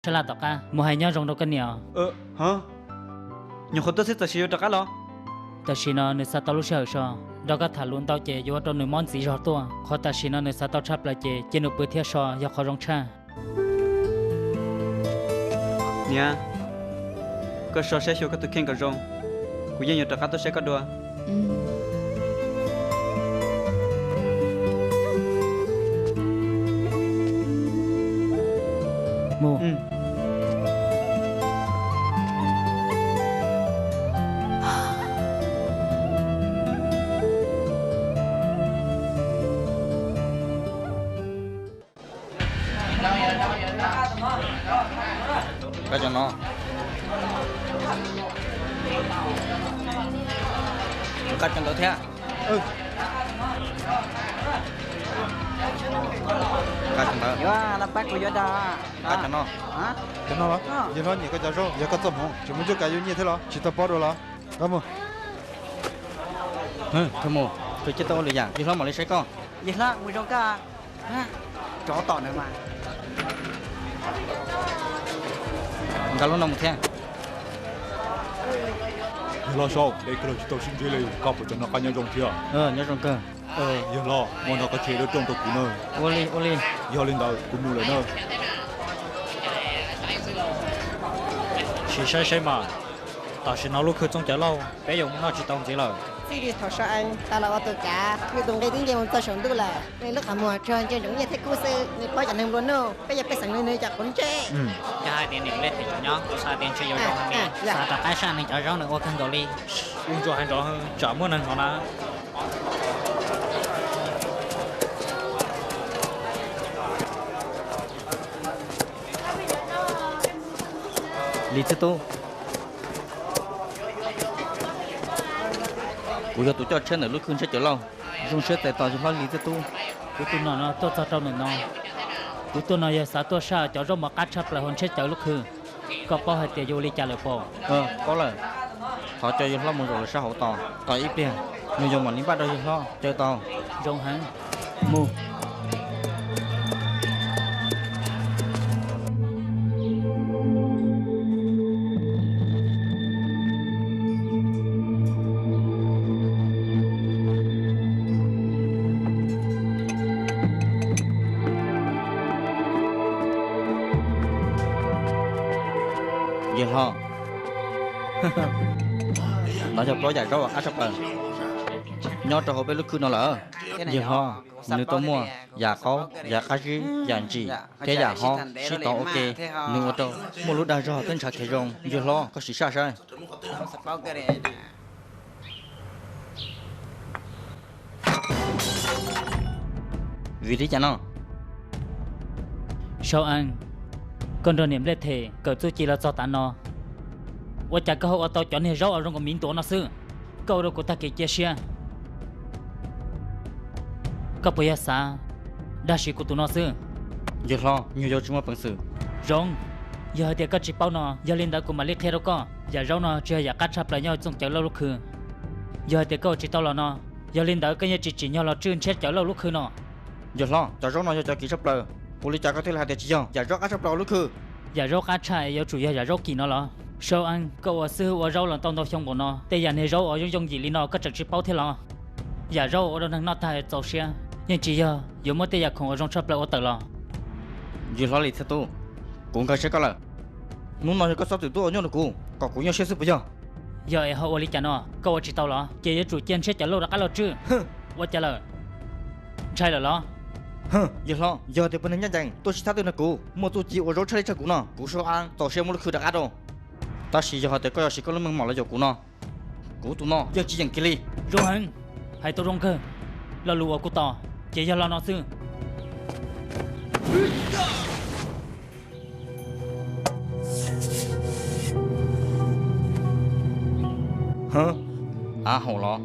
sab laj tom qab mus hais nyob zoo rau koj niam. Nyuam qhuav tuaj xwb txawm sis yuav rov qab los? Tam sim no nws xav tau lub sij hawm so, nrog koj tham lus ntau ces yuav ua rau nws mob ntxiv zog tuaj. Qhov tam sim no nws xav tau tshaj plaws ces cia nws pw thiab so yog qhov zoo tshaj. Niam, koj so saib xyuas koj tus kheej kom zoo, kuv yeej yuav rov qab tuaj saib koj dua. Mus. Koj cov no, koj cov ntawd thiab. Koj cov ntawd. Yuav los pab kuv yuav dag. Koj cov no. Cov no los? Yawg hlob nyiam koj cov zaub, yog koj txoj hmoov, tseem muaj cuab kav yuav nyiaj thiab los? Tsis tau paub dua los? Koj mus. Mus, tus coj tau ua lwm yam, yawg hlob mam li saib koj. Yawg hlob mus zoo koj. Tsov tom na mas. Nqa lub no mus thiab. Yawg hlob Saub, ntev kawg los tsis tau sib ntsib li, koj puas tseem noj qab nyob zoo thiab? Nyob zoo kawg. Yawg hlob, hmo no koj tseg lub rooj rau kuv na. Ua li, ua li. Yog li ntawd kuv mus lawm na. Sim saib saib mas, tam sim no lub khw txooj cawv lauj peb yuav mus noj tsis tau ntxiv lawm. Txij li thaum Saub Ees tau los ua tus kav, yus tus nqi twb nce mus txog saum ntuj lawm. Nws lub qhov muag tsuas nce ntsoov nyiaj thiab kub xwb, nws paub cov neeg nplua nuj, peb yog pej xeem li nws cov quav ntsej. Yog hais tias niam Nplej Them tseem nyob, kuv xav tias ntshe yuav zoo heev li. Xav rov qab saj neeg cov zaub nws ua kawg nkaus li. Ua ntsuag hais nrov, tsam muaj neeg hnov na. Lis Txhiaj Tub, kuv yog tus coj tsheb ntawm lub khw ntshiab cawv lauj. Zoo siab txais tos yawg hlob Lis Txhiaj Tub. Kuv tus nom no tuaj txog rau ntawm no, kuv tuaj no yog xav tuaj saj cov zaub mov qab tshaj plaws hauv ntshiab cawv lub khw. Koj paub hais tias yuav ua li cas lawm puas? Paub lawm. Thov coj yawg hlob mus zaum lawv sab hauv tos, tos ib pliag, nyuag yau mam li npaj rau yawg hlob caw tau. Zoo heev. Mus. Yawg hlob, no yog plaub yam zaub uas qab tshaj plaws nyob rau hauv peb lub khw no lawm. Yawg hlob, nws tau muaj yam qaub, yam qab zib, yam ntsim thiab yam hob sib tov ua ke, nws ua rau muaj lub dag zog thiab ntshav khiav zoo. Yawg hlob, koj sim saj saib. Vim li cas no? Sau Ees, koj nrog niam Nplej Them kawm txuj ci los txog tav no, ua cas koj ho ua tau cov niag zaub uas zoo nkaus miv ntuav no xwb? Koj ua rau kuv tag kev cia siab. Koj puas yog xav dag siv kuv tus no xwb? Yawg hlob, nyuag yau tsis muaj peev xwm. Zoo, yog hais tias koj tsis paub no, yog li ntawd kuv mam li qhia rau koj. Yam zaub no tsis yog yam qab tshaj plaws nyob hauv txooj cawv lauj lub khw. Yog hais tias koj ua tsis tau los no, yog li ntawd koj yeej tsis tsim nyog los tswj ntshiab cawv lauj lub khw no. Yawg hlob, cov zaub no yog cov kim tshaj plaws, ua li cas koj thiaj li hais tias tsis yog yam zaub qab tshaj plaws hauv lub khw? Yam zaub qab tshaj es yuav tsum yog yam zaub kim no los? Sau Ees, koj ua xib hwb ua zaub los tau ntau xyoo npaum no, tej yam niag zaub uas yooj yooj yim li no koj tseem tsis paub thiab los? Yam zaub uas ua rau neeg noj tag txaus siab, yeej tsis yog yuav muab tej yam khoom uas zoo tshaj plaws ua tawm los. Yawg hlob Lis Txhiaj Tub, kuv nkag siab koj lawm. Hnub no yog koj xob txwm tuaj ua nyuaj rau kuv kom kuv nyuaj siab xwb puas yog? Yog es ho ua li cas no, koj ua tsis tau los ces yuav tsum cia ntshiab cawv lauj rov qab los tswj. Ua cas lawm? Ntshai lawm los? Yawg hlob, yog tias pawg neeg ncaj ncees tuaj sib thab twg nrog kuv muaj txuj ci ua zaub tshaj li tshaj kuv no, kuv Sau Ees txaus siab muab lub khw rov qab rau. Tab sis yog hais tias koj yuav siv koj lub meej mom los yuam kuv no, kuv tus no yeej tsis yeem kiag li. Zoo heev, hais tau zoo kawg. Lo lus uas kuv tos ces yog lo no xwb. Av haum los?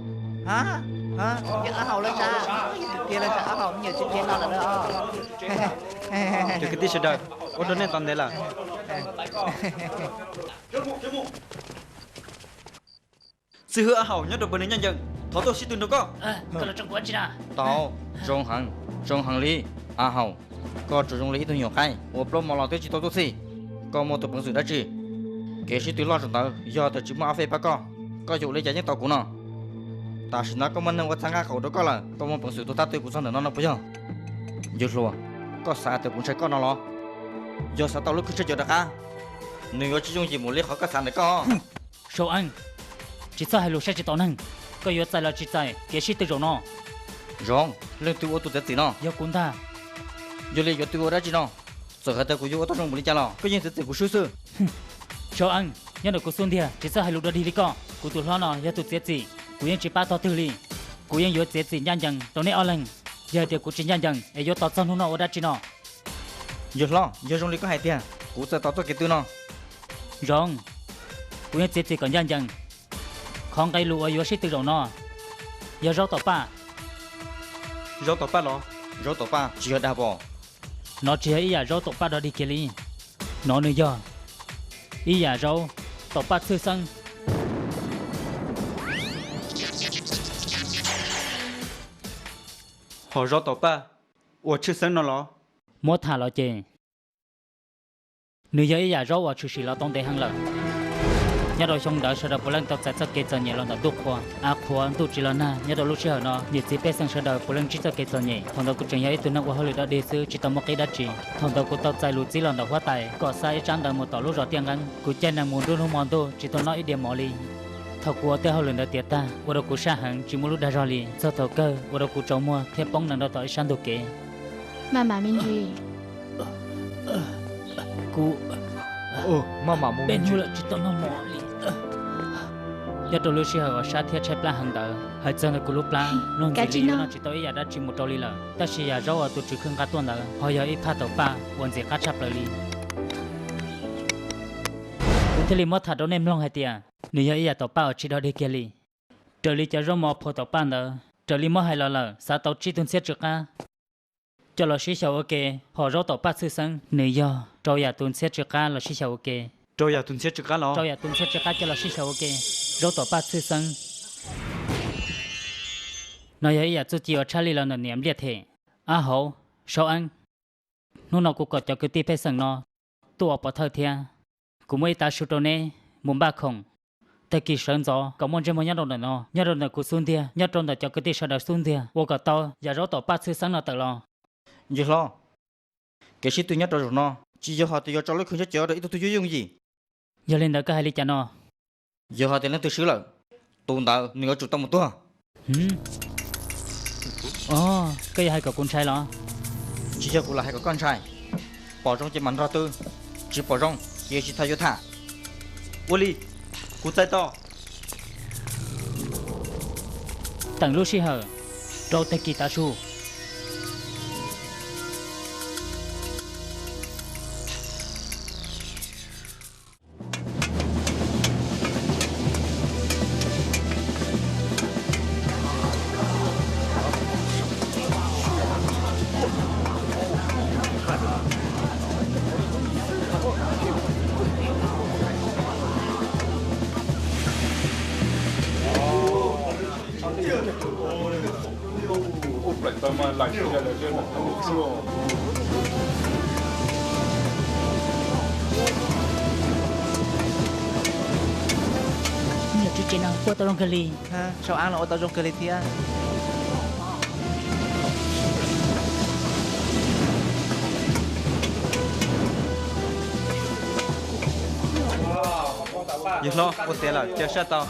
Yog av haum los sas, yog tiag los sas, av haum me nyuam tsis tiag no lawm. Cov kwv tij sawv daws, ua rau nej tos ntev lawm. Xib hwb Av Haum nyob rau pawg neeg ncaj ncees, thov tuaj sib tw nrog koj. Tau, zoo heev, zoo heev li. Av Haum, koj tsuas zoo li ib tug nyuam qaib uas plaub hmo los twb tsis tau tuaj txhij. Koj muaj tus peev xwm dab tsi? Kev sib tw loj saum ntawd yog tias tsis muaj Ab Fej pab koj, koj yuav ua li cas yeej tau kuv no. Tam sim no koj muaj neeg ua txhab nqaj qaum rau koj lawm, koj muaj peev xwm tua thab tw kuv txog ntawm no no puas yog? Yawg hluas, koj xav tias kuv ntshai koj no los? Yog xav tau lub khwj tshiab cov rov qab, nws yuav tsis yooj yim mus li qhov koj xav ntawm koj. Sau Eeb, tsis txhob hais lus saib tsis taus neeg. Koj yuav txais los tsis txais kev sib tw zaum no? Zoov, leej twg ua tus txiav txim no? Yog kuv ntag. Yog li yuav tw ua dab tsi no? Txawm hais tias kuv yuav ua tau zoo npaum li cas los koj yeej txiav txim kuv swb xwb. Sau Eeb, nyob ntawm kuv xub ntiag tsis txhob hais lus dog dig li koj. Kuv tus hlob no yog tus txiav txim, kuv yeej tsis pab tog twg li. Kuv yeej yuav txiav txim ncaj ncees rau neb ob leeg. Yog hais tias kuv tsis ncaj ncees es yuav tos txog hnub no ua dab tsi no? Yawg hlob, yog zoo li koj hais tiag, kuv txawm tos txoj kev tw no. Zoov, kuv yeej txiav txim kom ncaj ncees. Qhov nqe lus uas yuav sib tw zaum no yog zaub tom paj. Zaub tom paj los? Zaub tom paj tsis yog dag pom? Nov tsis yog ib yam zaub tom paj dog dig kiag li. Nov nws yog ib yam zaub tom paj tshwj xeeb. Ho zaub tom paj uas tshwj xeeb no los? Muab tham los ces nws yog ib yam zaub uas tshwm sim los tau ntev heev lawm. Nyob rau xyoo ntawd sawv daws puav leej tau txais txoj kev txom nyem los ntawm ntuj qhua, av qhuav ntuj tsis los nag. Nyob rau lub sij hawm no niam txiv pej xeem sawv daws puav leej ntsib txoj kev txom nyem. Thaum ntawd kuv tseem yog ib tug neeg ua hauj lwm dog dig xwb, tsis tau muaj qib dab tsi. Thaum ntawd kuv tau txais lus txib los ntawm huab tais kom xa ib tsab ntawv mus tom lub zos Tiaj Nqeeb. Kuv caij nees mus nruab hnub hmo ntuj tsis tau noj ib diav mov li. Thaum kuv ua tej hauj lwm ntawd tiav tag ua rau kuv sab heev tsis muaj lub dag zog li, txog thaum kawg ua rau kuv tsaus muag thiab poob nees rau tom ib sab ntug kev. Maj mam me ntsis. Kuv maj mam mus me ntsis. Peb hnub lawm tsis tau noj mov li. Nyob rau lub sij hawm uas sab thiab tshaib plab heev ntawd, hais txog ntawm kuv lub plab, mloog ntxiv li yuav noj tsis tau ib yam dab tsi mus rau li lawm. Tab sis yam zaub uas tus tswv khwj nqa tuaj ntawd ho yog ib phaj taum paj uas ntxim qab tshaj plaws li. Kuv thiaj li muab tham rau nej mloog hais tias nws yog ib yam taum paj uas tsis dog dig kiag li. Raws li cov zaub mov phua taum paj ntawd, raws li muab hais los lawm xav tau tsib tug ntxhiab tsw qab coj los sib xyaw ua ke, ho zaub taum paj tshwj xeeb nws yog rau yam tus ntxhiab tsw qab los sib xyaw ua ke. Rau yam tus ntxhiab tsw qab los? Rau yam tus ntxhiab tsw qab coj los sib xyaw ua ke, zaub taum paj tshwj xeeb. No yog ib yam txuj ci uas tshaj lij los ntawm niam Npliaj Them. Ab hauv, Saub Eeb, hnub no kuv kom cov kwv tij pej xeem no tuaj ua pov thawj thiab. Kuv muaj ib tav su rau neb mus npaj khoom, tag kis sawv ntxov kom muaj ntsej muag nyob rau ntawm no, nyob rau ntawm kuv xub ntiag, nyob rau ntawm cov kwv tij sawv daws xub ntiag ua kom tau yam zaub taum paj tshwj xeeb no tawm los. Yawg hlob, kev sib tw nyob rau zaum no tsis yog hais tias yuav tso lub khwj tshiab cov rau ib tug twg yuav yooj yim. Yog li ntawd koj hais li cas no? Yog hais tias leej twg swb lawm, tus ntawd nws yuav tsum tau mus tuag. Os, koj yuav hais kom kuv ntshai los? Tsis yog kuv lam hais kom koj ntshai. Pom zoo ces mam nrog twv, tsis pom zoo ces tsis txhob yuav tham. Ua li, kuv txais tos. Teem lub sij hawm rau tag kis tav su. Niam tsev no ua tau zoo kawg li. Saub Eeb los ua tau zoo kawg li thiab. Yawg hlob, ua tiav lawm, cia sab tau.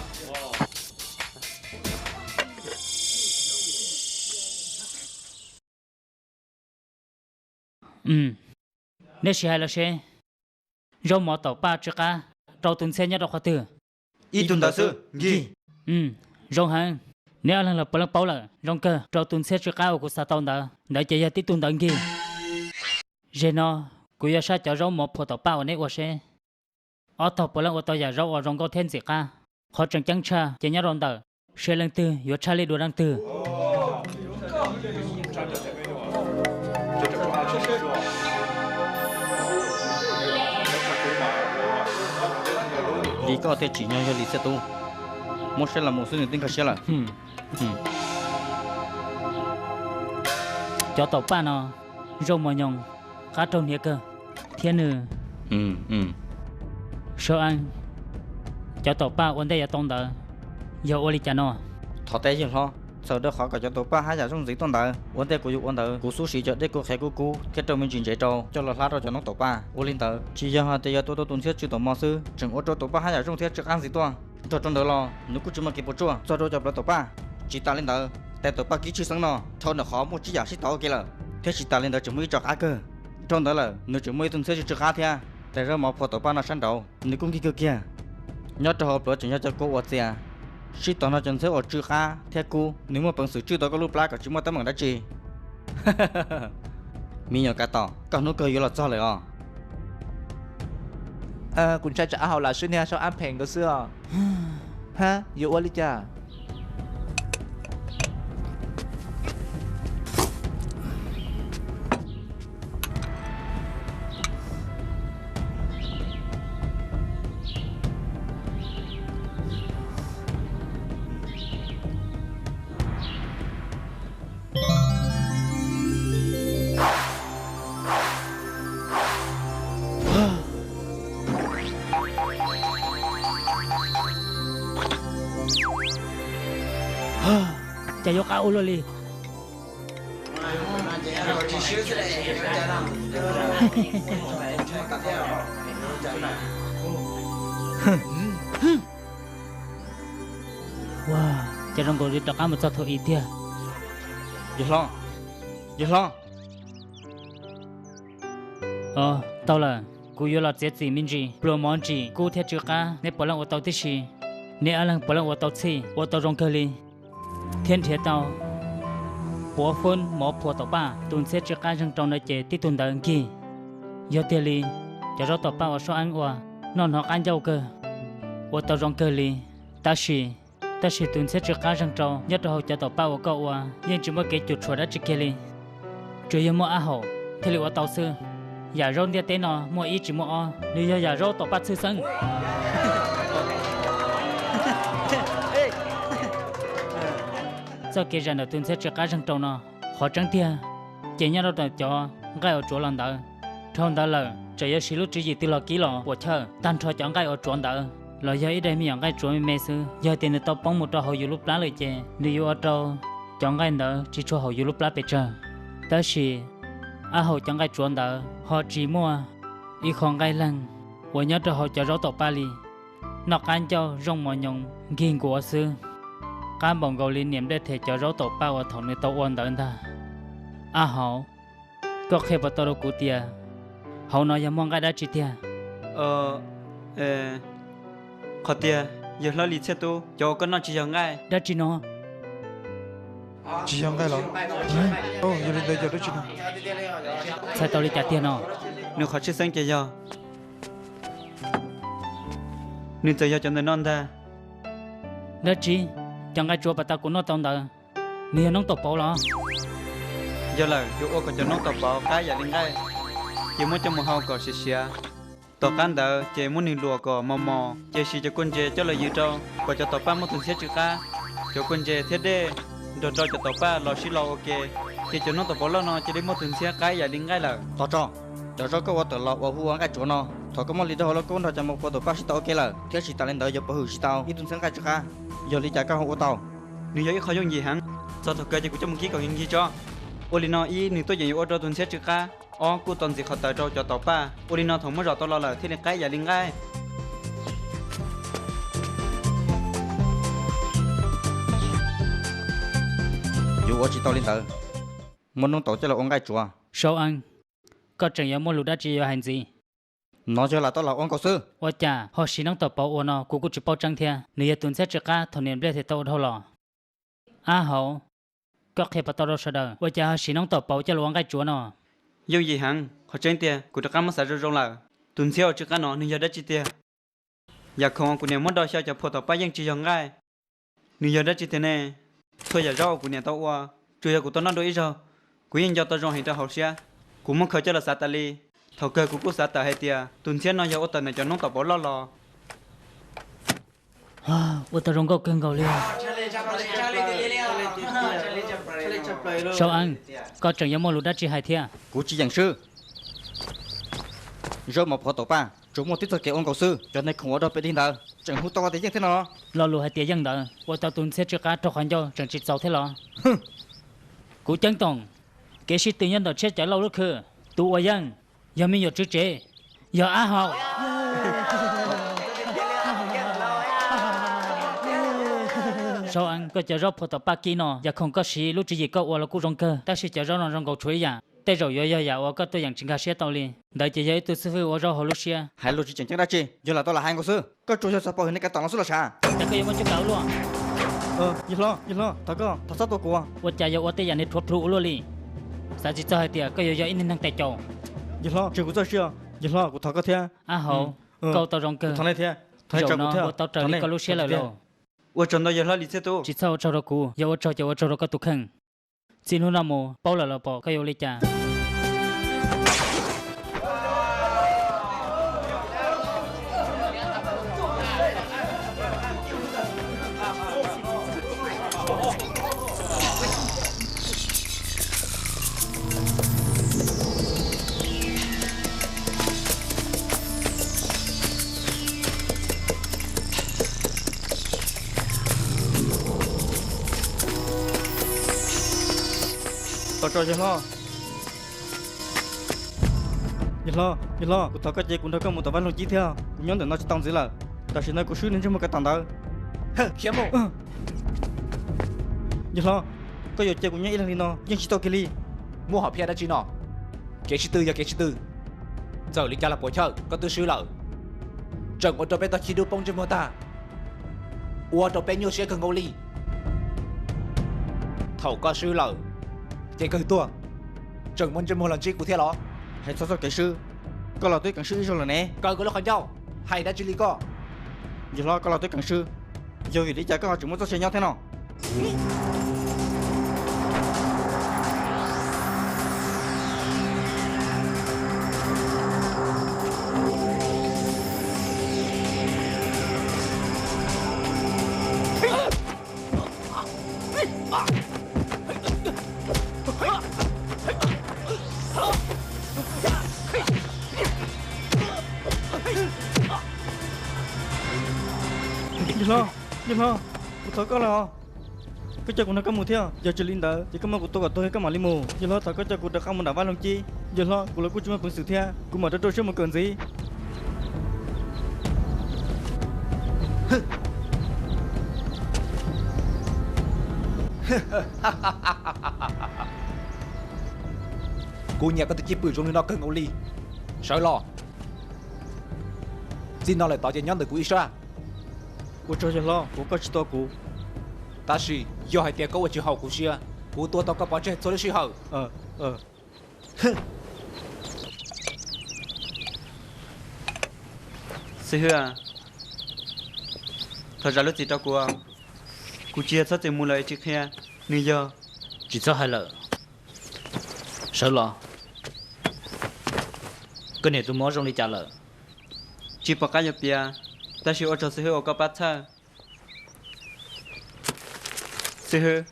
Neb sim hais los seb, zaub mov taum paj tsw qab rau tus ntxhiab nyob rau qhov twg? Ib tug ntawd xwb, nkig. Zoo heev, neb ob leeg los puav leej paub lawm. Zoo kawg, rau tus ntxhiab tsw qab uas kuv xav tau ntawd, ntawd ces yog tib tug ntawd nkig. Zeg no, kuv yuav saib cov zaub mov phua taum paj uas neb ua seb ob tog puav leej ua tau yam zaub uas zoo nkauj thiab ntxim qab. Qhov tseem ceeb tshaj ces nyob rau ntawm seb leej twg yuav tshaj lij dua leej twg. Li koj thiaj tsim nyog yog Lis Txhiaj Tub. Muab saib los mus xwb nws twb nkag siab lawm. Cov taum paj no zoo mos nyoos, qab raug hniav kawg, thiab nws Sab Eeb, cov taum paj ua ntej yuav tau ntawd yog ua li cas no? Thov teb yawg hlob, txawm rau qhov kom cov taum paj haj yam zoo ntxiv tuaj ntawd, ua ntej kuv yuav ua ntawd kuv xub siv cov dej kub qhiav kub kub thiab rau me ntsis ntsev rau coj los hlab rau cov noob taum paj. Ua li ntawd tsis yog hais tias yog tua tau tus ntxhiab tsw taum mos xwb, tseem ua rau taum paj haj yam zoo thiab tsw qab ntxiv tuaj. Nrog rau ntawd los nws kuj tsis muaj kev puas tsuaj txog rau cov plawv taum paj. Tsis tas li ntawd, tais taum paj kib tshwj xeeb no dhau ntawm qhov muaj tsib yam sib tau ua ke lawm, thiab tsis tas li ntawd tseem muaj ib co qab kawg. Dhau ntawd lawm nws tseem muaj ib tug ntxhiab tsw tsw qab thiab. Tais zaub mov phua taum paj no sab nraud nws kuj nkig kawg kiag. Nyob rau hauv plawv tseem yog cov kua uas txias. Sib tog no cov ntxhiab uas tsw qab thiab kub nws muaj peev xwm tswj tau koj lub plab kom tsis muaj teeb meem dab tsi. Me nyuam Kav Tom, koj hnub kawg yuav los txog lawm os. Kuv ntshai tsam Ab Haus lam swb niag Sab Eeb phem nkaus xwb os. Ha, yuav ua li cas? Cas yuav qab ua luaj li. Ua, cas zoo nkaus li rov qab mus txog thaum i tiag. Yawg hlob, yawg hlob. Tau lawm, kuv yuav los txiav txim me ntsis. Pluas mov ntsim kub thiab tsw qab neb puav leej ua tau tib si. Neb ob leeg puav leej ua tau txhij, ua tau zoo kawg li, thiab nrhiav tau puav foob mov phua taum paj. Tus ntxhiab tsw qab zeeg rau ntawd ces tib tug ntawd nkig. Yog tiag li, cov zaub taum paj uas Sab Eeb ua noj hnov qab ncauj kawg, ua tau zoo kawg li. Tab sis, tab sis tus ntxhiab tsw qab zeeg rau nyob rau hauv cov taum paj uas koj ua yeej tsis muaj kev cuam tshuam dab tsi kiag li. Tsuas yog muaj Ab Haus thiaj li ua tau xwb. Yam zaub ntiaj teb no muaj ib tsis muaj ob, nws yog yam zaub taum paj tshwj xeeb. Txoj kev zam ntawm tus ntxhiab tsw qab zeeg rau no, qhov tseeb tiag ces nyob rau ntawm cov nqaij uas tsuav los ntawd. Dhau ntawd lawm tseem yuav siv lub tswv yim twg los kib los puas chawj, tag nrho cov nqaij uas tsuav ntawd los yog ib daim me nyuam nqaij tsuav me me xwb. Yog tias nws tau poob mus rau hauv yus lub plab lawm ces nws yuav ua rau cov nqaij ntawd tsis tshua haum yus lub plab pes tsawg. Tab sis Ab Haus cov nqaij tsuav ntawd ho tsis muaj ib qho nqaij leeg uas nyob rau hauv cov zaub taum paj li. Noj qab ncauj zoo mos nyoos nkig nkuav xwb, qab npaum nkaus li niam nplej them cov zaub taum paj uas thaum nws tau ua ntawd ntag. Ab Haus, koj qhia puas tau rau kuv tias hauv no yog muaj nqaij dab tsi tiag? Qhov tiag, yawg hlob Lis Txhiaj Tub, cov uas koj noj tsis yog nqaij. Dab tsi no? Tsis yog nqaij los? Yog li ntawd yog dab tsi no? Txhais tau li cas tiag no? Nws qhov tshwj xeeb ces yog, nws txawm yog cov ntawm no ntag. Dab tsi? Cov nqaij tsuav pas tas kuv noj tau ntawd, nws yog noob taum pauv los? Yog lawm, yuav ua kom cov noob taum pauv qab yam li nqaij, ces muab coj mus hau kom siav siav. Tom qab ntawd ces muab nws luam kom mos mos, ces siv cov kua ntses coj los yws rau kom cov taum paj muaj tus ntxhiab tsw qab. Cov kua ntses thiab dej nrog rau cov taum paj los sib lo ua ke, ces cov noob taum pauv loj no cia li muaj tus ntxhiab qab yam li nqaij lawm. Tog tso, cov zaub koj ua tawm los uas hu ua nqaij tsuav no, thaum koj muab li rau hauv lauj kaub nrog cov mov phua taum paj sib tau ua ke lawm, thiab tsis tas li ntawd yuav pov hwm tsis tau ib tug ntxhiab nqaij tsw qab. Yog li cas koj ho ua tau? Nws yog ib qho yooj yim heev. Txog thaum kawg ces kuv coj mus kib kom nkig tso. Ua li no ib, nws tuaj yeem yuav ua rau tus ntxhiab tsw qab. Ob, kuj tau ntxiv qhov tawv rau cov taum paj. Ua li no thaum muab zom tau los lawm thiaj li qab yam li nqaij. Yuav ua tsis tau li ntawd, muab noob taum coj los ua nqaij tsuav. Saub Eeb, koj tseem yuav muaj lus dab tsi yuav hais ntxiv? No yog lam tau lam ua nkaus xwb. Ua cas ho siv noob taum pauv ua no kuv kuj tsis paub tseeb thiab. Nws yog tus ntxhiab tsw qab thaum niam nplej them tau ua dhau los. Ab Haus, koj qhia puas tau rau sawv daws ua cas ho siv noob taum pauv coj los ua nqaij tsuav no? Yooj yim heev, qhov tseeb tiag kuv rov qab muab xav zoo zoo lawm. Tus ntxhiab uas tsw qab no nws yog dab tsi tiag? Yam khoom uas kuv niam muab do xyaw cov phua taum paj yeej tsis yog nqaij, nws yog dab tsi tiag ne? Txhua yam zaub uas kuv niam tau ua, tsuas yog kuv tau noj dua ib zaug, kuv yeej nco tau zoo heev rau hauv siab. Kuv muab khaws coj los xav tas li, thaum kawg kuv kuj xav tawm hais tias tus ntxhiab no yog ua tawm ntawm cov noob taum pauv loj los. Ua tau zoo nkauj kawg nkaus li. Saub Eeb, koj tseem yuav muaj lus dab tsi hais thiab? Kuv tsis yeem swb. Zaub mov phov taum paj tsuas muaj tib txoj kev ua nkaus xwb, cov neeg khoom ua rau peb dig ntawd tseem hu tau tias yeej thiab no. Lo lus hais tias yeej ntawd ua tau tus ntxhiab tsw qab raug qhov ncauj tseem tsis txaus thiab los? Kuv ceeb toom, kev sib tw nyob ntawm Tshiab Cawv Lauj lub khw, tus uas yeej yog me nyuam tswv tsev, yog Ab Haus. Saub Eeb, koj cov zaub phov taum paj kib no, yam khoom koj siv lub tswv yim koj ua los kuj zoo kawg, tab sis cov zaub no zoo nkaus tshuav ib yam, tej zaum yuav yog yam uas koj tuaj yeem tsis nkag siab tau li. Ntawd ces yog ib tug xib hwb ua zaub hauv lub siab. Hais lus tsis tseem ceeb dab tsi, yog lam tau lam hais nkaus xwb. Koj tsuas yog xav pom hwm niag kav tom no xwb los sav? Cas koj yuav muaj cuab kav ua luaj? Yawg hlob, yawg hlob, thov koj, thov txhob tua kuv. Ua cas yuav ua tej yam niag rhuav plhu ua luaj li? Xav tsis txog hais tias koj yuav yog ib niag neeg tes caus. Yawg hlob, tswj kuv txoj sia, yawg hlob, kuv thov koj thiab. Ab Haus, koj ua tau zoo kawg. Zaum no ua tau raws li koj lub siab lawm lauj. Ua tsaug ntau yawg hlob Lis Txhiaj Tub. Tsis txhob ua tsaug rau kuv, yog ua tsaug ces ua tsaug rau koj tus kheej. Txij hnub no mus paub lawm los pom koj yuav ua li cas. Ua tsaug yawg hlob. Yawg hlob, yawg hlob, kuv thov koj cia kuv nrog koj mus tom vaj loog cib thiab, kuv nyob ntawm no tsis tau ntxiv lawm, tam sim no kuv swb niag ntsej muag kav tom ntawd. Khiav mus. Yawg hlob, koj yuav cia kuv nyob ib leeg li no yeej tsis tau kiag li. Muaj hom phiaj dab tsi no? Kev sib tw yog kev sib tw, txawm li cas los puas chawj koj twb swb lawm, tseem ua rau peb tog chib dub poob ntsej muag tag, ua rau peb nyuaj siab kawg nkaus li. Thaum koj swb lawm, ces kawg tuag, tseem muaj ntsej muag los ntsib kuv thiab los? Hais txog txoj kev swb, koj los twb keev swb ib zaug lawm ne. Kaw koj lub qhov ncauj, hais dab tsi li koj? Yawg hlob, koj los twb keev swb, yog vim li cas koj ho tseem muaj txoj sia nyob thiab no? Yawg hlob, yawg hlob, kuv thov koj los, koj coj kuv nrog koj mus thiab. Yog tsis li ntawd ces koj muab kuv tua kom tuag koj mam li mus. Yawg hlob, thov koj coj kuv rov qab mus nram vaj loog cib. Yawg hlob, kuv los kuj tsis muaj peev xwm thiab, kuv mam rau rau siab mus kawm ntxiv. Kuv nyiam koj tus cwj pwm zoo li no kawg nkaus li. Sawv los, txij no lawm tod ces nyob ntawm kuv ib sab. Ua tsaug yawg hlob uas koj tsis tua kuv. Tab sis yog hais tias koj ua tsis haum kuv siab, kuv tua tau koj pov tseg txhua lub sij hawm. Xib hwb, thov zam lub txim rau kuv. Kuv tsis yog txhob txwm mus lawm es tsis qhia, nws yog. Tsis txhob hais lawm. Sawv los. Koj niam tus mob zoo li cas lawm? Tsis pom qab yuav piav, tab sis ua tsaug xib hwb uas koj pab txhawj. Xib hwb,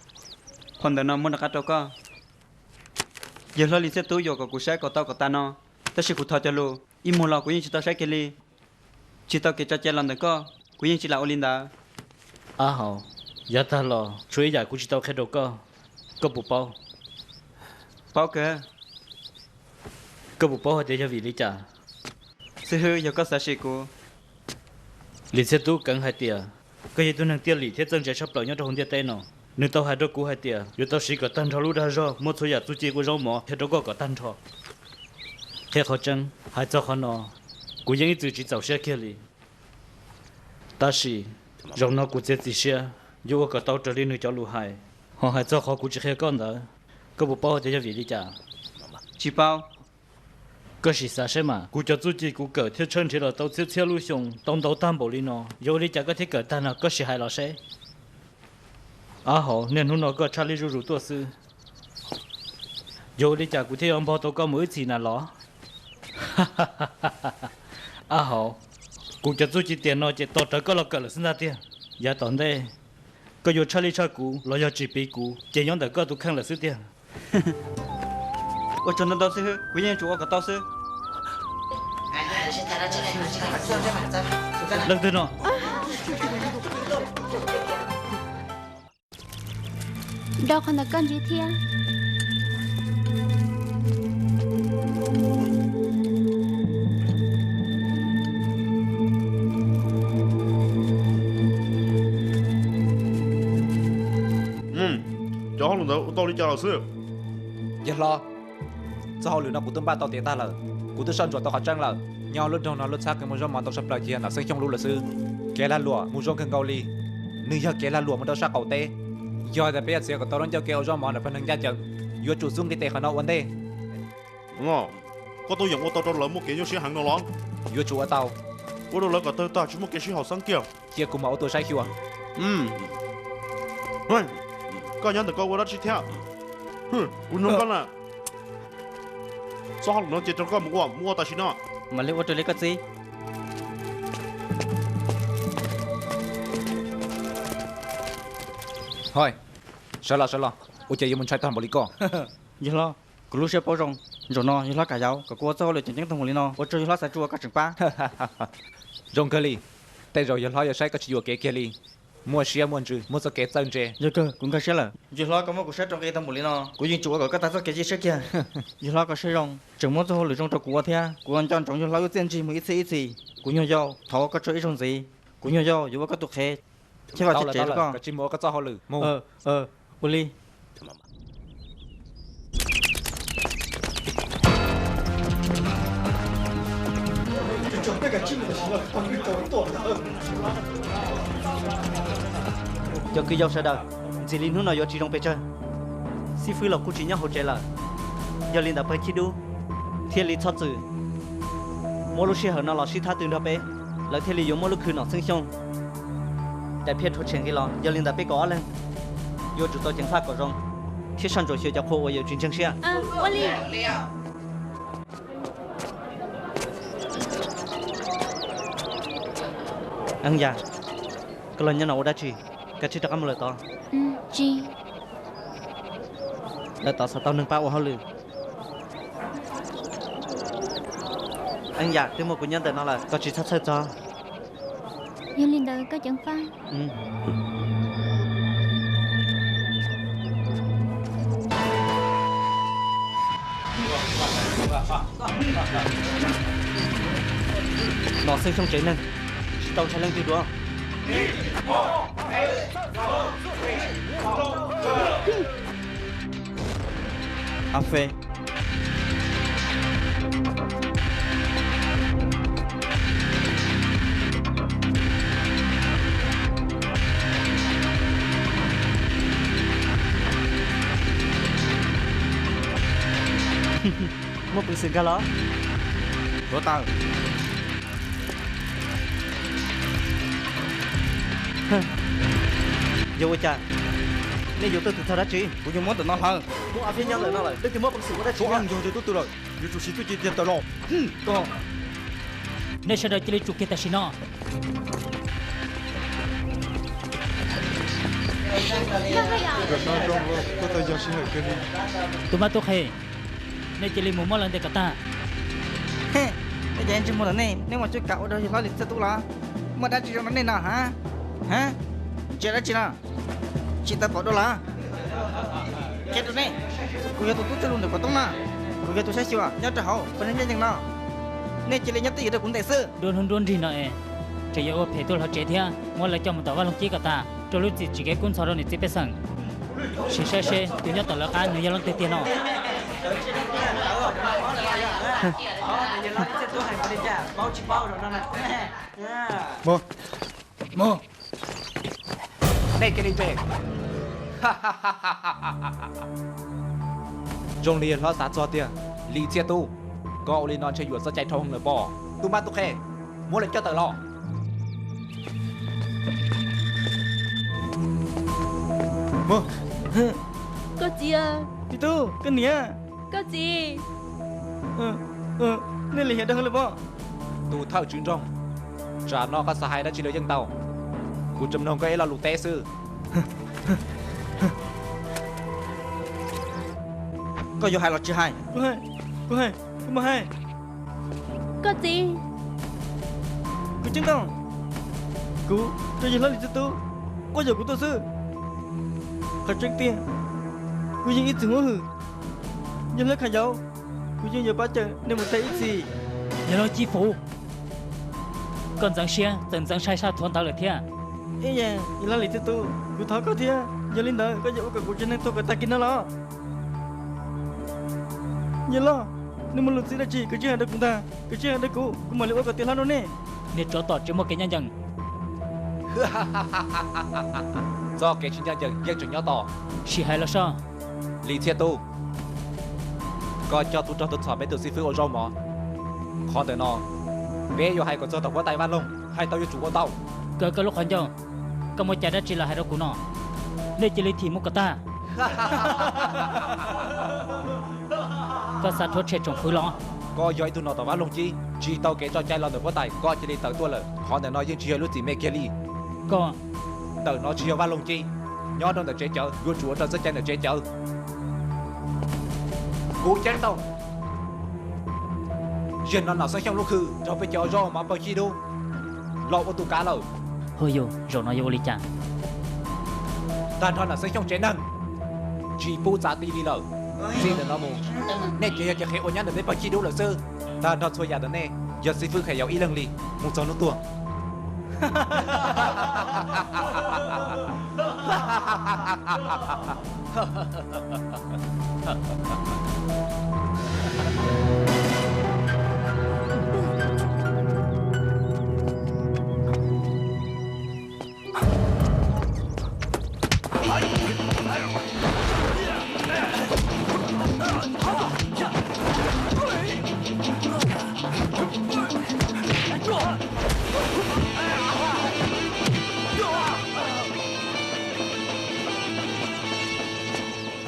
phau ntawv no muab rov qab rau koj. Yawg hlob Lis Txhiaj Tub yuam kom kuv saib kom tau kom tas no, tab sis kuv thov cog lus, ib muag los kuv yeej tsis tau saib kiag li. Tsis tau kev tso cai los ntawm koj, kuv yeej tsis lam ua li ntawd. Ab Haus, yav tag los tshuav ib yam kuv tsis tau qhia rau koj, koj puas paub? Paub kawg. Koj puas paub hais tias yog vim li cas? Xib hwb, yog koj xav sim kuv. Lis Txhiaj Tub keev hais tias koj yog ib tug neeg tiaj lim thiab txawj ntse tshaj plaws nyob rau hauv ntiaj teb no. Nws tau hais rau kuv hais tias yuav tau siv kom tag nrho lub dag zog muab txhua yam txuj ci ua zaub mov qhia rau koj kom tag nrho. Qhia qhov tseeb, hais txog qhov no, kuv yeej ib txwm tsis txaus siab kiag li. Tab sis zaum no kuv txiav txim siab yuav ua kom tau raws li nws cov lus hais. Ho hais txog qhov kuv tsis qhia koj ntawd, koj puas paub hais tias yog vim li cas? Tsis paub. Koj sim xav saib mas, kuv cov txuj ci kuv kawm thiab tshawb nrhiav los tau txhiab txhiab lub xyoo, tau ntau tag npaum li no, yuav ua li cas koj thiaj kawm tag no, koj sim hais los saib. Ab Haus, niaj hnub no koj tshaj lij zuj zus tuaj xwb. Yuav ua li cas kuv thiaj yuav npog tau koj mus ib txhis na los? Ab Haus, kuv cov txuj ci tiam no ces tos rawv koj los kawm lawm xwb ntag tiag. Yav tom ntej, koj yuav tshaj lij tshaj kuv los yog tsis piv kuv ces nyob ntawm koj tus kheej lawm xwb tiag. Ua tsaug ntau ntau xib hwb, kuv yeej yuav tsum ua kom tau xwb. Leej twg no? Rau qhov ntawm koj ntxiv thiab. Cov hauj lwm ntawd ua tau li cas lawm xwb? Yawg hlob, txoj hauj lwm no kuv twb npaj tau tiav tag lawm. Kuv twb soj ntsuam tau qhov tseeb lawm. Nyob lub nroog no lub txhab kev muag zaub mov ntau tshaj plaws ces yog Nom Xeeb Xyooj lub lawm xwb. Kev lag luam mus zoo kawg nkaus li, nws yog kev lag luam mus rau sab qaum teb. Yog tias peb yuav txiav kom tau lub ncauj kev ua zaub mov ntawm pawg neeg ncaj ncees, yuav tsum xub nqi tes qhov no ua ntej. Koj tuaj yeem ua tau rau lawv muaj kev nyuaj siab heev no los? Yuav tsum ua tau. Ua rau lawv kom tawg tag tsis muaj kev sib haum xeeb kiag. Cia kuv mam ua tua saib xyuas. Koj nyob ntawm koj ua dab tsi thiab? Kuv nug koj na. Txoj hauj lwm no cia rau koj mus ua, mus ua tam sim no. Mam li ua raws li koj txiv. Hoi, sawv los sawv los, ua cas yuav mus ntshai tag npaum li koj? Yawg hlob, kuv lub siab paub zoo. Zaum no yawg hlob kam yau kom kuv ua txoj hauj lwm tseem ceeb tag npaum li no, ua rau yawg hlob xav tsis ua koj tseem pab. Zoo kawg li, tej zaum yawg hlob yuav saib koj tsis yuam kev kiag li. Muaj siab muaj ntsws, muaj txoj kev txawj ntse. Yog kawg, kuv nkag siab lawm. Yawg hlob, koj muab kuv saib rau nqi tag npaum li no, kuv yeej tsuas ua kom koj tag txoj kev cia siab kiag. Yawg hlob, koj siab zoo, tseem muab txoj hauj lwm zoo rau kuv ua thiab. Kuv ua nco ntsoov yawg hlob lub txiaj ntsig mus ib txhis ib txhis. Kuv nyuag yau, thov ua koj tsaug ib zaug ntxiv. Kuv nyuag yau yuav ua koj tus qhev thiab vaj thiab tsev rau koj. Koj mus ua koj txoj hauj lwm mus. Ua li. Cov kwv yau sawv daws, ntxim li hnub no yuav tsis zoo pes tsawg. Xib fwb los kuj tsis nyob hauv tsev lawm, yog li ntawd pawg chib dub thiaj li txhob txwm muab lub sij hawm no los sib thab tw nrog peb, lawv thiaj li yuav muab lub khw Nom Xeeb Xyooj daim phiaj rhuav tshem nqi los. Yog li ntawd peb kaum ob leeg yuav tsum tau ceev faj kom zoo thiab soj ntsuam xyuas cov qhua uas yus tsis ntseeg siab. Eeb Yaj, koj los nyob no ua dab tsi? Kav tsij rov qab mus lawm tod. Lawv tod xav tau neeg pab ua hauj lwm. Eeb Yaj, twb muaj kuv nyob ntawm no lawm, koj tsis txhob txhawj txog. Yog li ntawd koj ceev faj. Nom Xeeb Xyooj tsev neeg, tsis tau ntshai leej twg dua. A Fe, muaj peev xwm nkag los? Tuav taws. Yog ua cas nej yuav tuaj txog dab tsi? Kuv yuav muab ntawm no hlawv. Muaj A Fe nyob ntawm no lawm, leej twg muaj peev xwm ua dab tsi? Tuaj yog tub twg lawm, yuav tsum siv txuj ci tiag tawm los. Koj, nej sawv daws cia li tsum kiag tam sim no. Tus mab tub qhe, nej cia li mus muab lawv ntes kom tag. Nej cov ntsej muag ntawm nej, nej muaj cuab kav ua rau yawg hlob li txoj tub los? Muaj dab tsi zoo rau nej no ha? Ha, ntsia dab tsi no? Tsis tau pom dua los? Qhia rau nej, kuv yog tus tub coj lus ntawm Kuam Toob no, kuv yog tus saib xyuas nyob rau hauv pawg neeg ncaj ncees no. Nej cia li nyob twj ywm rau kuv ntes xwb. Dua hnub nruab nrig no es tseem yuav ua phem tuaj hauv tsev thiab, muab lawv coj mus tom vaj loog cib kom tag rau lub txim tsis kev kub ntxhov rau niam txiv pej xeem. Siv saib seb tus nyob tom lawv qab nws yog leej twg tiag no. Nej cia li nres. Zoo li yawg hlob xav txog tiag, Lis Txiaj Tub, koj ua li no ntshe yuam txoj cai dhau heev lawm pob. Tub mab tub qhe, muab lawv coj tawm los. Koj txiv, txiv tub, koj niam, koj txiv, nej lim hiam dhau heev lawm pob. Tus thawj tswv nroog, tsam no koj xav hais dab tsi los yeej tau, kuv tsuas mloog koj ib lo lus teb xwb. Koj yuav hais los tsis hais? Kuv hais, kuv hais, kuv mam hais. Koj txiv, Kuv ceeb toom, kuv rau yawg hlob Lis Txhiaj Tub quab yuam kuv tuaj xwb. Qhov tseeb tiag, kuv yeej ib txwm muab hwm. Yawg hlob Khas Yauv, kuv yeej yuav pab cawm nej mus tag ib txhis. Yawg hlob Cib Fuv, koj ntxeev siab txawm ntxeev sai sab thuav ntawv lawm thiab. Ib yam, yawg hlob Lis Txhiaj Tub, kuv thov koj thiab, yog li ntawd koj yuav ua kom kuv tsev neeg tuag kom tag kis no los? Yawg hlob, nej muaj lus txib dab tsi koj tsis hais rau kuv ntag, koj tsis hais rau kuv, kuv mam li ua kom tiav hlob rau nej. Niag tsov tom tsis muaj kev ncaj ncees. Txoj kev tsis ncaj ncees yeej tseem nyob tos. Sim hais los soj. Lis Txhiaj Tub, koj coj tub rog tuaj txhom peb tus xib fwb ua zaub mov. Qhov ntawm no peb yuav hais kom txog tom huab tais Vaj Loog hais tau yuav tsum ua tau. Kaw koj lub qhov ncauj, koj muaj cai dab tsi los hais rau kuv no? Nej cia li thim mus kom tag. Koj xav rhuav tshem tsoom fwv los? Koj yog ib tug nom tom Vaj Loog Cib, tsis tau kev tso cai los ntawm huab tais, koj cia li tawm tuaj lawm. Qhov ntawm no yeej tsis yog lub txim me kiag li. Koj, ntawm no tsis yog Vaj Loog Cib, nyob rau ntawm tsev cawv yuav tsum ua raws txoj cai ntawm tsev cawv. Kuv ceeb toom, zaum no Nom Xeeb Xyooj lub khw raug peb cov zaub mov pawg chib dub los ua tus kav lawm. Hu yus, zaum no yuav ua li cas? Tag nrho Nom Xeeb Xyooj tsev neeg tsis pub txav ti li lawm. Txij ntawm no mus, nej ces yog cov qhev ua nyab ntawm peb pawg chib dub lawm xwb. Tag nrho txhua yam ntawm nej yog xib fwb Khas Yauv ib leeg li, mus txog hnub tuag.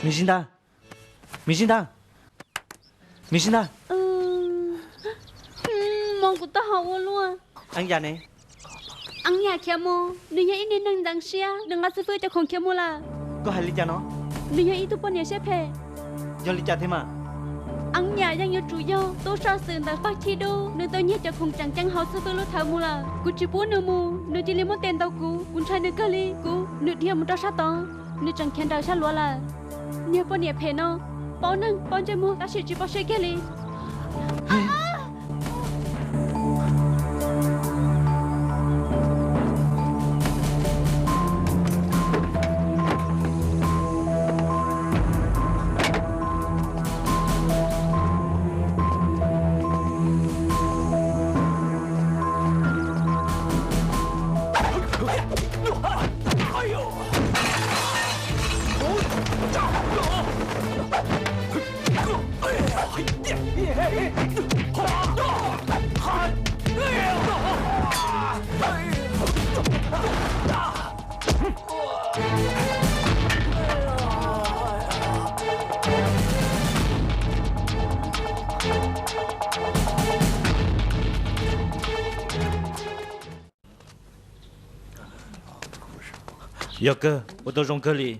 Me zib ntag, me zib ntag, me zib ntag. Mob kuv taub hau ua luaj. Eeb Yam ne? Eeb Yam khiav mus, nws yog ib niag neeg ntxeev siab, nws nqa xib fwb cov khoom khiav mus lawm. Koj hais li cas no? Nws yog ib tug poj niam siab phem. Yog li cas thiab mas? Eeb Yam yeej yuav tsum yog tub soj xwm ntawm pawg chib dub, nws tau nyiag cov khoom tseem ceeb hauv xib fwb lub thawv mus lawm. Kuv tsis pub nws mus, nws cia li muab tes ntaus kuv, kuv ntshai nws kawg li. Kuv, nws dhia mus rau sab tod, nws tseem khiav nraws sab luav lawm. Niag poj niam phem no, paub neeg paub ntsej muag tab sis tsis paub siab kiag li. Yog kawg, ua tau zoo kawg li.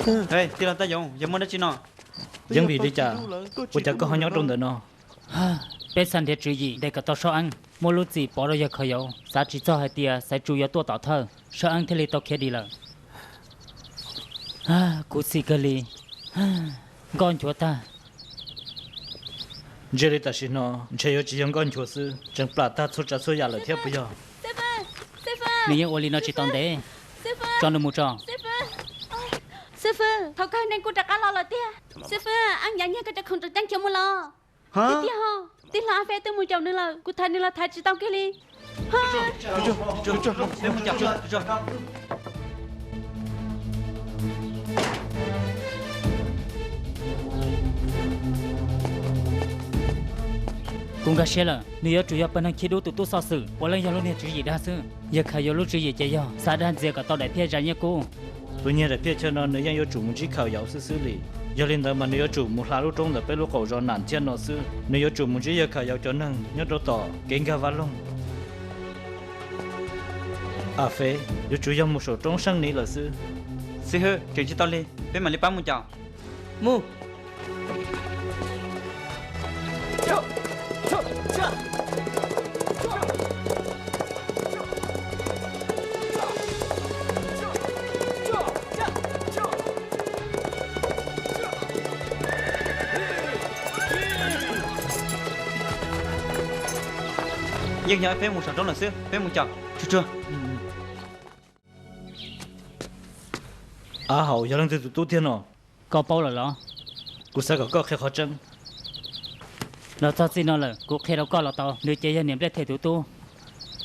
Tij laug Tab Yoov, yog muaj dab tsi no? Yeej vim li cas, ua cas koj ho nyob rau ntawm no? Peb xav nrhiav tswv yim ntes kom tau Saub Eeb, muaj lub txim pov rau yawg Khas Yauv, xav tsis txog hais tias Xaiv Tsu yuav tuaj tom thawj, Saub Eeb thiaj li tau khiav dim lawm. Kuv xim kawg li, nkoj nchuav tag. Ntshe li tam sim no ntshe yuav tsis yog nkoj nchuav xwb, tseem plam tag txhua tsav txhua yam lawm thiab puas yog? Nws yeej ua li no tsis tau ntev, tso nws mus tso. Xib fwb, thaum kawg nej kuj rov qab los lawm tiag. Xib fwb, Eeb Yam nyiag koj cov khoom tseem ceeb khiav mus los? Tiag tiag ho, tij laug Ab Feb twb mus caum nws lawm, kuv thaiv nws los thaiv tsis tau kiag li. Kuv nkag siab lawm, nws yuav tsum yog pawg neeg Chib Dub tus tub xov xwm, puav leej yog lub niag tswv yim dag xwb. Yawg Khas Yauv lub tswv yim ces yog xav dag ntxias kom tau daim phiaj zam nyiaj kub. Tus nyiag daim phiaj chaw no nws yeej yuav tsum mus ntsib Khas Yauv xwb xwb li. Yog li ntawd mas nws yuav tsum mus hla lub roob ntawm peb lub qaum zos Nam Thiaj no xwb. Nws yuav tsum mus ntsib yawg Khas Yauv cov neeg nyob rau tom kev nkag vaj loog. Am Feb, yuav tsum yog mus saum roob Seej Niv lawm xwb. Xib hwb, tseem tsis tau lig, peb mam li pab mus caum. Mus. Yeej yog peb mus saum roob lawm xwb, peb mus caum tsuag tsuag. Av Haus yog leej twg tus tub tiag no? Koj paub lawm los? Kuv xav kom koj qhia qhov tseeb. Los txog txij no lawm, kuv qhia rau koj los tau, nws ces yog niam Nplej Them tus tub.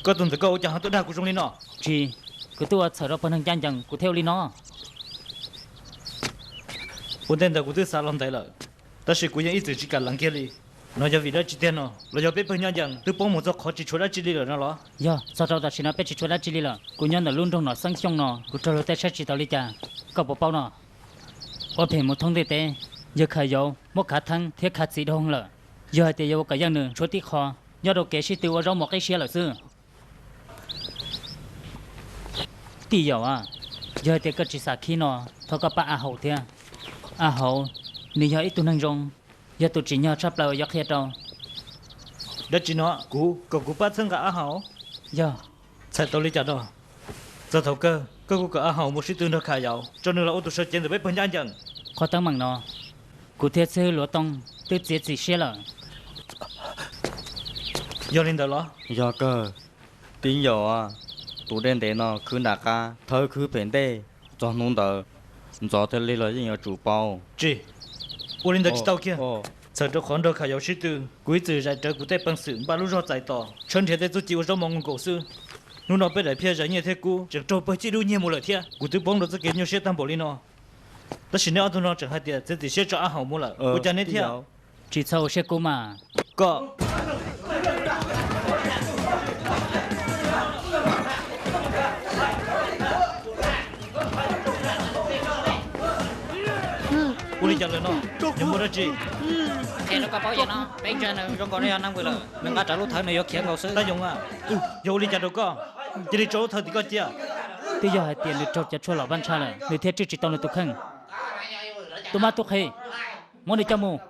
Koj tus ntawm koj ua cas ho tuaj dag kuv zoo li no? Tsis, kuv twb ua txhawm rau pawg neeg ncaj ncees kuv thiaj ua li no. Ua ntej ntawd kuv twb xav los ntev lawm, tab sis kuv yeej ib txwm tsis kam lees kiag li. No yog vim dab tsi tiag no? Los yog peb pawg ncaj ncees twb poob mus txog qhov tsis tshuav dab tsi li lawm no los? Yog, txog rau tam sim no peb tsis tshuav dab tsi li lawm. Kuv nyob ntawm lub nroog Nom Xeeb Xyooj no, kuv raug luag tej saib tsis taus li cas, koj puas paub no? Ua phem mus thoob ntiaj teb, yawg Khav Yauv muab khav theeb thiab khav txiv dhau lawm. Yog hais tias yuav ua kom yeej nws tshuav tib qho, nyob rau kev sib tw ua zaub mov qib siab lawm xwb. Tij Yaum a, yog hais tias koj tsis xav khib no, thov koj pab A Haus thiab. A Haus, nws yog ib tug neeg zoo, yog tus tsim nyog tshaj plaws uas yuav qhia rau. Dab tsi no? Kuv kom kuv pab txhawb nqa A Haus? Yog. Txhais tau li cas no? Txog thaum kawg koj kuj kom A Haus mus sib tw nrog Khav Yauv, tso nws los ua tus sawv cev ntawm peb pawg ncaj ncees. Qhov teeb meem no, kuv thiab xib hwb Luav Tooj twb txiav txim siab lawm. Yog li ntawd los? Yog kawg, Tij Yaum a, tus dej ntev no khwb nram qab, thawb khwb pem ntej, txog hnub ntawd ntxov thiab lig los yeej yuav tsum paub. Tsis, ua li ntawd tsis tau kiag. Txhawm rau qhov nrog Khav Yauv sib tw, kuv ib txwm zais rawv kuv tej peev xwm npaj lub zog txais tos, tshawb nrhiav tej txuj ci ua zaub mov nkaus xwb. Hnub no peb daim phiaj zais nyiaj thiab kub tseem raug pawg cib dub nyiag mus lawm thiab. Kuv twb poob rau txoj kev nyuaj siab tag npaum li no, tab sis neb ob tug no tseem hais tias txiav txim siab tso A Haus mus lawm, ua cas neb thiaj... Tsis txhob ua siab kub mas. Koj... Ua li cas lawm no? Yog muaj dab tsi? Qhia rau koj paub, yog no peb ntshai nws zoo nkaus no yog neeg vwm lawm, nws nqa rawv lub thawv nws yuav khiav nkaus xwb. Tab Yoov a, yog ua li cas rau koj? Cia li tso lub thawv tim koj cia. Twb yog hais tias nws raug cov tshuaj los vaj ntshai lawm, nws thiaj tswj tsis tau nws tus kheej. Tub mab tub qhe, muab nws coj mus.